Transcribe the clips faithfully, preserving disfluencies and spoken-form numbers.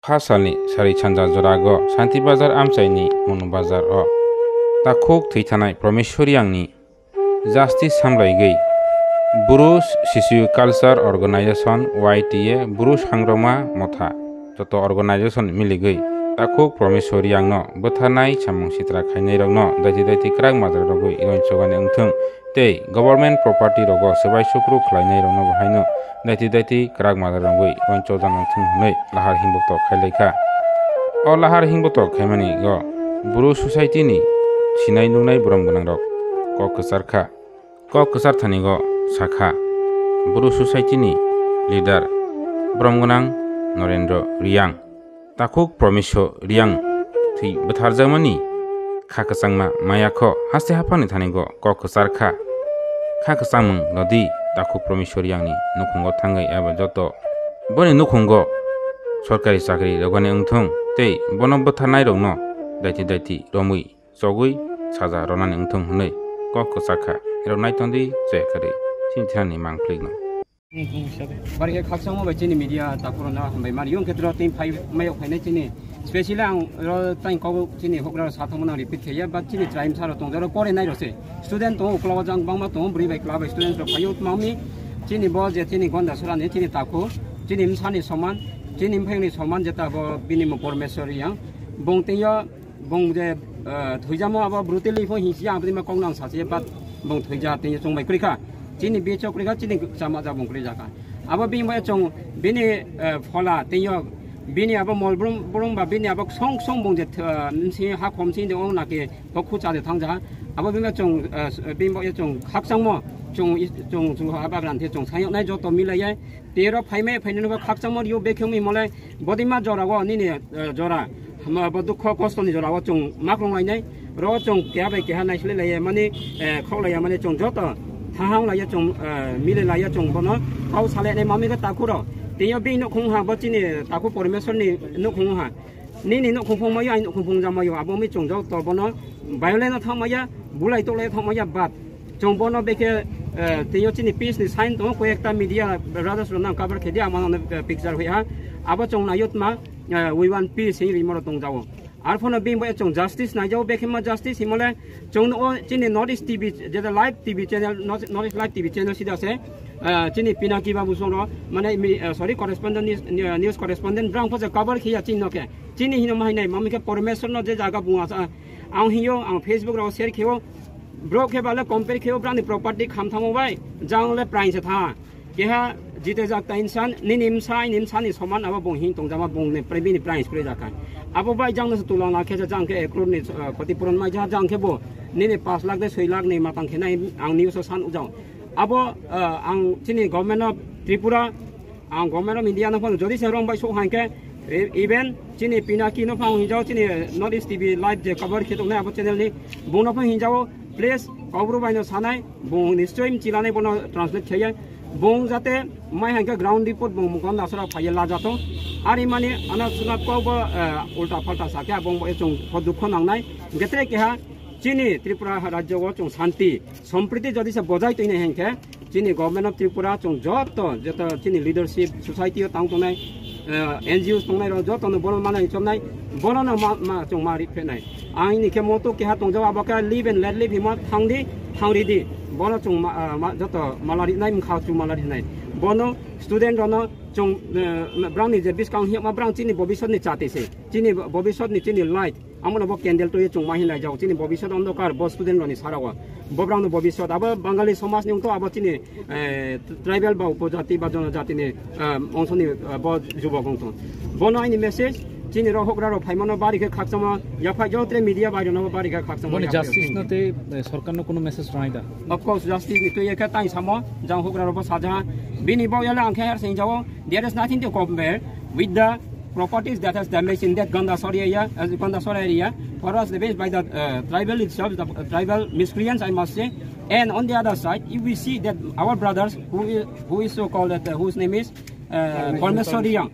Kha salni sari sanja jorago Santi Bazar amchaini Monu Bazar o takhuk thwithanai Promeshwar Yangni justice samlaigwi Bru Sishu Culture Organization Y T A Bru Sangroma Motha joto organization miligwi takhuk Promeshwar Yangno bwtharnai samung sitra khainairokno daiti daiti kwrak majra rogwi roinchogani wngthung tei government property rogo swbai sukru khlainairokno bo haino daiti daiti kwrak majra rogwi roinchojana wngthung hwnwi lahar himbotok khailaikha. O lahar himbotok khaimani o Bru society ni sinai nuknai borom gwnangrok kok kwchar kha. Kok kwchar thani go sakha Bru society ni leader borom gwnang Norendra Riyang. Takhuk Promiso Riyang thwi bwtharjakmani kha kwchangma maya kho haste haphangni thani go kok kwchar kha. Kha kwchangmung nodi takhuk Promiso Riyangni nukhungo thangwi eba joto boni nukhungo sorkari chakri rogani wngthung tei bono bwtharnairokno daiti daiti romwi chogwi saja ronani wngthung hwnwi kok kwchak kha. Erok naitongdi chaya kwrwi chini therani mangplikno. Bari khe khakchangma bai chini media takhurokno hambai mani. Yong khetro tei phai mayok phainai chini specially ang ro tang kok chini hokra sa thangmano repeat khaiya, but chini try msa rok tongjak rok pore nai rok se student tongo, ukla o jang bangma tongo, bwrwi bai kwla bai student rok phaio mami chini bo je chini Gonda Sorani chini takhu chini msani soman chini mphayungni soman jeta bo bini mung Pormeswar Riyang bong tengyo. Bong je, eh, thwijamo abo brutally pho hinsi ang tini ma kok nang sasi, but bong thwija tini chwng bai kwrwi kha. Chini bichok kwrwi kha, chini chama ja bong kwrwi ja kha. Abo bini bai chwng bini, eh, phola tini yo bini abo mol brum, brum ba bini abo song song bong je, eh, msi ha khom si de ong na ke kok khu cha de thang ja. Abo bini bai chwng, eh, bini bai chwng khakchangmo chwng i-, chwng, chwng ha bagran the chwng sayok nai joto milai ye. Tero phaimai phainai no khakchangmo rio bekheng mi mole bodima jora go nini, eh, jora. Hama bo dukho kosto ni jora o chwng makrung lainai. Ro chwng keha bai keha naisilai laiya mani, eh, khok laiya mani chwng joto thahang laiya chwng, eh, mile laiya chwng bono kau sale nai mami ga takhuro. Tini yo bini nukhung ha bo chini takhu Pormeswar ni nukhung ha. Nini nukhung phung mayo, ani nukhung phung ja mayo. Abo mi chwng joto bono violent thang maya, bulai tolai thang maya, but chwng bono bekhe, eh, tini yo chini peace ni sign tongo, koi ekta media brothers rok nang cover khe di, ama nang, eh, picture hoi ha. Abo chwng na yot ma, eh, we want peace, hing ri moro tong jao. Ar phono bini bo chwng justice nai jao, bekhe ma justice himole chwng no chini North East T V, je live T V channel, North, North East Live T V channel sida se, eh, chini Pinaki Babu song ro, mane mi, eh, sorry, correspondent news, news correspondent brang pho je cover khiya chini no khe. Chini hino ma hinai, mami khe Pormeswar no je jaga bunga sa, ang hiyo, ang Facebook rok share kheo, bro khe bale compare kheo, brani property kham thamo bai, jang le prain se tha. Keha jite jak ta insan, nini msa, nini msa ni soman abo bong hing tong jama bong ne pre bini prain se pre jaka. Abo bai jang no se tulang la khe jang khe ek crore ni, eh, khoti puron mai ja jang khe bo, nini pas lakh de soi lakh ni matang khe nai ang news o san ujao. Abo, eh, ang chini government of Tripura, ang government of India no phano jodi se wrong bai sok hang khe, e-, even chini Pinaki no phano hinjao chini North East T V live je cover khe tongnai abo channel ni bung no phano hinjao, please, Kaubru bai no sanai, bung nischoi mchilanai bono translate khaiya, bung jate mai hang khe ground report bung mukon nasara phaiya la jato, ari mani ana suna kau bo, eh, ulta palta sakya bung bo chwng pho dukho nangnai, getre keha chini Tripura rajyo o chwng santi, sompriti jodi se bojai twi nai hang khe, chini Government of Tripura chwng joto, joto chini leadership, society o tang tongnai, eh, N G Os tongnai rok joto no bono manai chomnai, bono no ma, ma, chwng ma ri phenai. Ang ni khe moto keha tongjao abo khe live and let live himo thang di, thang ri di. Bono chwng ma, ah, ma, joto mala rinai, mkha chu mala rinai. Bono student rok no chwng, eh, brang ni je biskang hiyok ma brang chini bobisot ni chati se. Chini bobisot ni chini light. Amo no bo candle twi chwng ma hinai jao chini bobisot ondokar bo student rok ni sara o. Bo brang no bobisot abo Bangali somaj ni wngto abo chini, eh, tribal ba upojati ba jonojati ni, eh, ongso ni, eh, bo jubok wngto. Bono aini message chini rok hokra rok phaimano bari khe khakchangma yaphai jotre media bai rok no bari khe khakchangma. Boni yaphai justice rok no tei, eh, sorkar no kuno message rwnai da? Of course, justice ni twi khe tang samo jang hokra rok bo saja. Bini bo yale ang khe her sing jao. There is nothing to compare with the properties that has damaged in that Gandasora area, uh, Gandasora area, for us raised by the, uh, tribal itself, the, uh, tribal miscreants, I must say. And on the other side, if we see that our brothers, who is, who is so called that, uh, whose name is, uh, Parmeswar Riyang,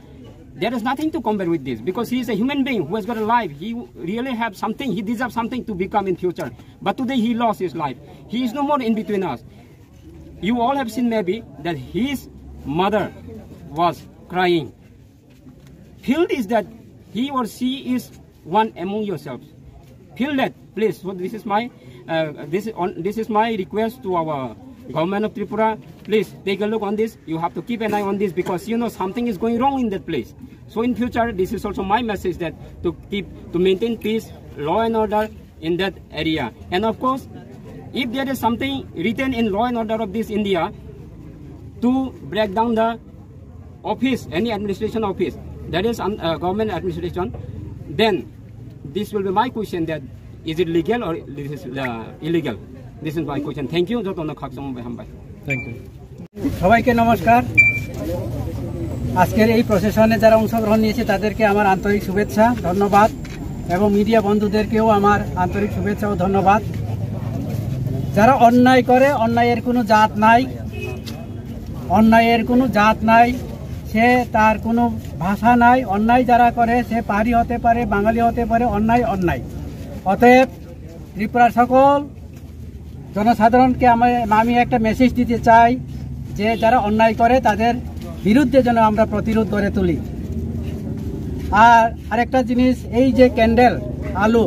there is nothing to compare with this because he is a human being who has got a life. He really have something. He deserves something to become in future. But today he lost his life. He is no more in between us. You all have seen maybe that his mother was crying. Feel this that he or she is one among yourselves. Feel that, please. So this is my, uh, this is on, this is my request to our government of Tripura. Please take a look on this. You have to keep an eye on this, because, you know, something is going wrong in that place. So in future, this is also my message, that to keep, to maintain peace, law and order in that area. And of course, if there is something written in law and order of this India to break down the office, any administration office, that is, um, uh, government administration, then this will be my question, that is it legal or this is, uh, illegal? This is my question. Thank you. Jotono khakchangma bai hambai. Thank you. সবাইকে নমস্কার। আজকের এই প্রসেশনে যারা অংশগ্রহণ নিয়েছে, তাদেরকে আমার আন্তরিক শুভেচ্ছা, ধন্যবাদ, এবং মিডিয়া বন্ধুদেরকেও আমার আন্তরিক শুভেচ্ছা ও ধন্যবাদ। যারা অন্যায় করে, অন্যায়ের কোনো জাত নাই, অন্যায়ের কোনো জাত নাই, সে, তার কোনো ভাষা নাই। অন্যায় যারা করে, সে পাহাড়ি হতে পারে, বাঙালি হতে পারে, অন্যায় অন্যায়। অতএব ত্রিপুরার সকল জনসাধারণকে আমি, আমি একটা মেসেজ দিতে চাই যে যারা অন্যায় করে, তাদের বিরুদ্ধে যেন আমরা প্রতিরোধ গড়ে তুলি। আর আরেকটা জিনিস, এই যে ক্যান্ডেল, আলো,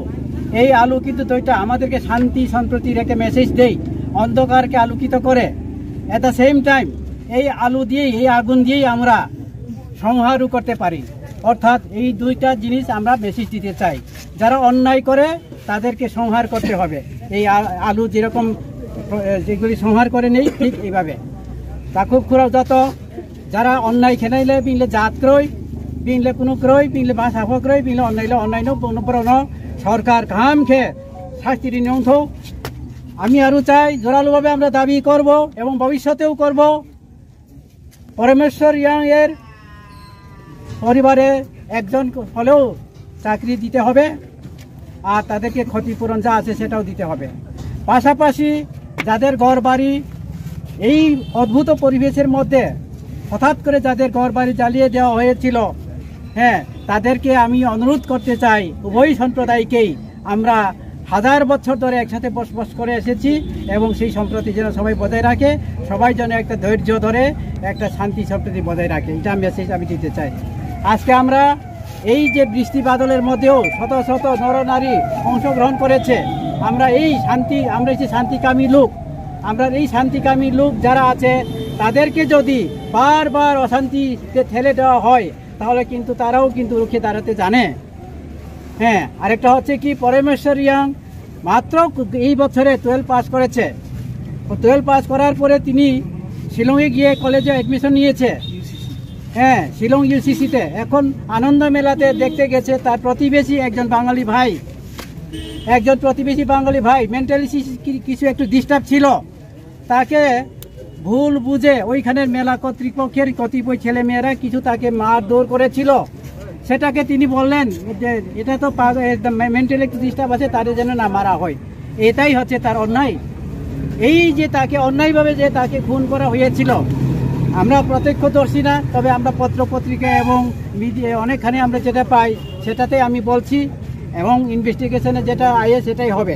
এই আলো কিন্তু দুইটা আমাদেরকে শান্তি সম্প্রীতির একটা মেসেজ দেই, অন্ধকারকে আলোকিত করে। At the same time, এই আলো দিয়েই, এই আগুন দিয়েই আমরা সংহারও করতে পারি। অর্থাৎ এই দুইটা জিনিস আমরা মেসেজ দিতে চাই। যারা অন্যায় করে, তাদেরকে সংহার করতে হবে। এই আ-, আলু যেরকম, এ, যেগুলি সংহার করে নেই, ঠিক এইভাবে। Takhuk khurao joto jara onnai khenai le, bini le jat kroi, bini le kunu kroi, bini le basa pho kroi, bini le onnai le onnai no, bono borok no sorkar kaham khe sasti rini wngthok. আমি আরো চাই, জোরালোভাবে আমরা দাবি করব এবং ভবিষ্যতেও করব। পরমেশ্বর রিয়াং এর পরিবারে একজন হলেও চাকরি দিতে হবে, আর তাদেরকে ক্ষতিপূরণ যা আছে সেটাও দিতে হবে। পাশাপাশি যাদের ঘর বাড়ি এই অদ্ভুত পরিবেশের মধ্যে হঠাৎ করে যাদের ঘর বাড়ি জ্বালিয়ে দেওয়া হয়েছিল, হ্যাঁ, তাদেরকে আমি অনুরোধ করতে চাই, উভয় সম্প্রদায়কেই, আমরা হাজার বছর ধরে একসাথে বসবাস করে এসেছি এবং সেই সম্প্রীতি যেন সবাই বজায় রাখে, সবাই যেন একটা ধৈর্য ধরে একটা শান্তি সম্প্রীতি বজায় রাখে, এটা মেসেজ আমি দিতে চাই। আজকে আমরা এই যে বৃষ্টি বাদলের মধ্যেও শত শত নরনারী অংশগ্রহণ করেছে, আমরা এই শান্তি, আমরা এই যে শান্তিকামী লোক, আমরা এই শান্তিকামী লোক যারা আছে, তাদেরকে যদি বারবার অশান্তিতে ঠেলে দেওয়া হয়, তাহলে কিন্তু তারাও কিন্তু রুখে দাঁড়াতে জানে। হ্যাঁ, আরেকটা হচ্ছে কি, পরমেশ্বর রিয়াং মাত্র এই বছরে টুয়েলভ পাস করেছে। টুয়েলভ পাস করার পরে তিনি শিলংয়ে গিয়ে কলেজে অ্যাডমিশন নিয়েছে। হ্যাঁ, শিলং ইউসিসিতে। এখন আনন্দ মেলাতে দেখতে গেছে তার প্রতিবেশী একজন বাঙালি ভাই, একজন প্রতিবেশী বাঙালি ভাই মেন্টালি কিছু একটু ডিস্টার্ব ছিল। তাকে ভুল বুঝে ওইখানের মেলা কর্তৃপক্ষের কতিপয় ছেলেমেয়েরা কিছু তাকে মারধর করেছিল। সেটাকে তিনি বললেন যে এটা তো মেন্টালি একটু ডিস্টার্ব আছে, তারে যেন না মারা হয়, এটাই হচ্ছে তার অন্যায়। এই যে তাকে অন্যায়ভাবে যে তাকে খুন করা হয়েছিল, আমরা প্রত্যক্ষদর্শী না, তবে আমরা পত্র পত্রিকা এবং মিডিয়া অনেকখানে আমরা যেটা পাই, সেটাতে আমি বলছি, এবং ইনভেস্টিগেশনে যেটা আইএ সেটাই হবে।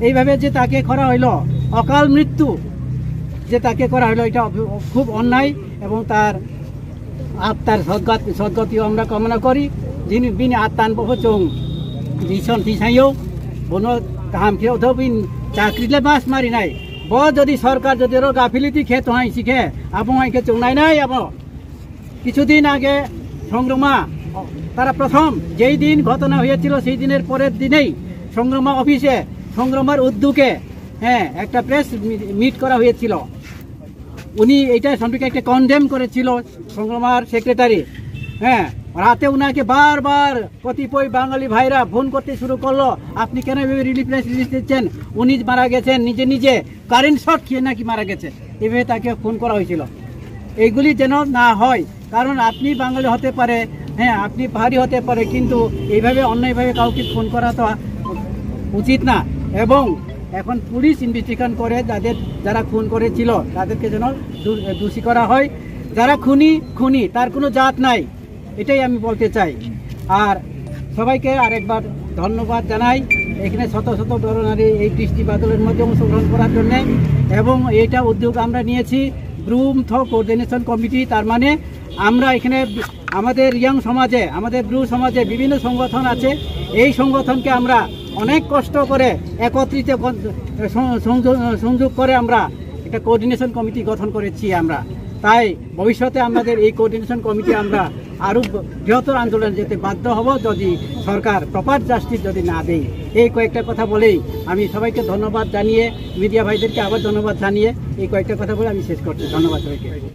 এইভাবে যে তাকে করা হইলো, অকাল মৃত্যু যে তাকে করা হইলো, এটা অভ-, খুব অন্যায়, এবং তার আত্মার সদ্গত-, সদ্গতিও আমরা কামনা করি। যিনি বিনি আত্মান বহু চং, যিশন তিসাইও, বনো কাহাম খেয়ে উঠো বিন চাকরিলে বাস মারি নাই। ব যদি সরকার যদি ওরা গাফিলিতি খেয়ে তো হাই শিখে, আবো হাই খেয়ে চং নাই নাই আবো। কিছুদিন আগে সংগ্রামা, তারা প্রথম যেই দিন ঘটনা হয়েছিল, সেই দিনের পরের দিনেই সংগ্রামা অফিসে সংগ্রামার উদ্যোগে, হ্যাঁ, একটা প্রেস মিট করা হয়েছিল। উনি এটা সম্পর্কে একটা কন্ডেম করেছিল সংগ্রামার সেক্রেটারি। হ্যাঁ, রাতে ওনাকে বারবার কতিপয় বাঙালি ভাইরা ফোন করতে শুরু করলো, "আপনি কেন এভাবে রিলিফ প্রেস রিলিজ দিচ্ছেন?" উনি মারা গেছেন নিজে নিজে, কারেন্ট শর্ট খেয়ে নাকি মারা গেছে। এভাবে তাকে খুন করা হয়েছিল। এইগুলি যেন না হয়, কারণ আপনি বাঙালি হতে পারে, হ্যাঁ, আপনি পাহাড়ি হতে পারে, কিন্তু এইভাবে অন্যায়ভাবে কাউকে খুন করা তো উচিত না। এবং এখন পুলিশ ইনভেস্টিগেশন করে যাদের, যারা খুন করেছিল তাদেরকে যেন দু-, দোষী করা হয়। যারা খুনি, খুনি, তার কোনো জাত নাই, এটাই আমি বলতে চাই। আর সবাইকে আরেকবার ধন্যবাদ জানাই এখানে শত শত নরনারী এই বৃষ্টি বাদলের মধ্যে অংশগ্রহণ করার জন্য। এবং এইটা উদ্যোগ আমরা নিয়েছি ব্রুম থ কোঅর্ডিনেশন কমিটি, তার মানে আমরা এখানে আমাদের রিয়াং সমাজে, আমাদের ব্রু সমাজে বিভিন্ন সংগঠন আছে। এই সংগঠনকে আমরা অনেক কষ্ট করে একত্রিত কর-, সং-, সংযো-, সংযোগ করে আমরা একটা কোঅর্ডিনেশন কমিটি গঠন করেছি আমরা। তাই ভবিষ্যতে আমাদের এই কোঅর্ডিনেশন কমিটি আমরা আরো ব-, বৃহত্তর আন্দোলনে যেতে বাধ্য হব, যদি সরকার প্রপার জাস্টিস যদি না দেয়। এই কয়েকটা কথা বলেই আমি সবাইকে ধন্যবাদ জানিয়ে, মিডিয়া ভাইদেরকে আবার ধন্যবাদ জানিয়ে এই কয়েকটা কথা বলে আমি শেষ করছি। ধন্যবাদ সবাইকে।